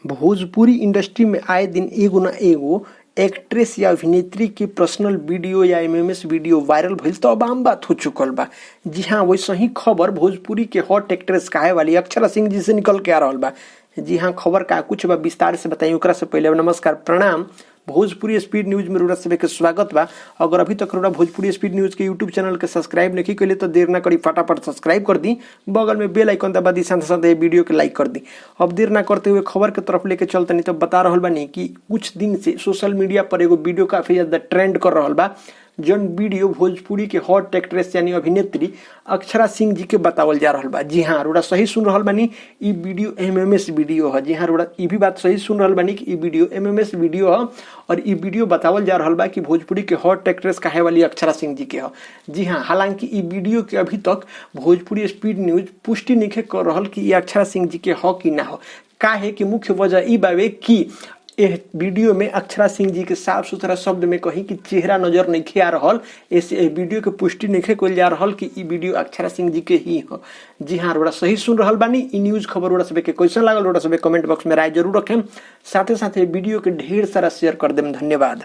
Bhojpuri industry में आए दिन एगो ना एगो एक्ट्रेस या अभिनेत्री के पर्सनल वीडियो या एमएमएस वीडियो वायरल भइल तो अब आम बात हो चुकल बा। जी हाँ, वैसे ही खबर भोजपुरी के हॉट एक्ट्रेस कहे वाली अक्षरा सिंह जी से निकल के आ रहल बा। जी हाँ, खबर का कुछ बा विस्तार से बताई, ओकरा से पहले नमस्कार प्रणाम। भोजपुरी स्पीड न्यूज में रुरा सभी के स्वागत बा। अगर अभी तक रुरा भोजपुरी स्पीड न्यूज के यूट्यूब चैनल के सब्सक्राइब नहीं कैले तो देर ना करी, फटाफट सब्सक्राइब कर दी, बगल में बेल आइकन दबा दी, साथ साथ ये वीडियो के लाइक कर दी। अब देर ना करते हुए खबर के तरफ लेके चलते नहीं तो बता रहल बानी कि कुछ दिन से सोशल मीडिया पर एगो वीडियो काफ़ी ज़्यादा ट्रेंड कर रहल बा, जौन वीडियो भोजपुरी के हॉट एक्ट्रेस यानी अभिनेत्री अक्षरा सिंह जी के बतावल जा रहल बा। जी हाँ, रोड़ा सही सुन रहल बानी, ई वीडियो एमएमएस वीडियो है। जी हाँ, रोड़ा ई भी बात सही सुन रहल बानी कि ई वीडियो एमएमएस वीडियो है और ई वीडियो बतावल जा रहल बा कि भोजपुरी के हॉट एक्ट्रेस कहे वाली अक्षरा सिंह जी के है। जी हाँ, हालांकि ई वीडियो के अभी तक भोजपुरी स्पीड न्यूज पुष्टि नहीं कर रहल कि ई अक्षरा सिंह जी के ह कि ना हो। काहे कि मुख्य वजह ई बावे कि एह वीडियो में अक्षरा सिंह जी के साफ सुथरा शब्द में कही कि चेहरा नजर नहीं आ रहल, ऐसे एह वीडियो के पुष्टि नहीं कइल जा रहल कि ई वीडियो अक्षरा सिंह जी के ही ह। जी हाँ, रोड़ा सही सुन रहल बानी। ई न्यूज खबर रोड़ा सबके कैसन लागल रोड़ा सबके कमेंट बॉक्स में राय जरूर रखें, साथे साथे वीडियो के ढेर सारा शेयर कर देम। धन्यवाद।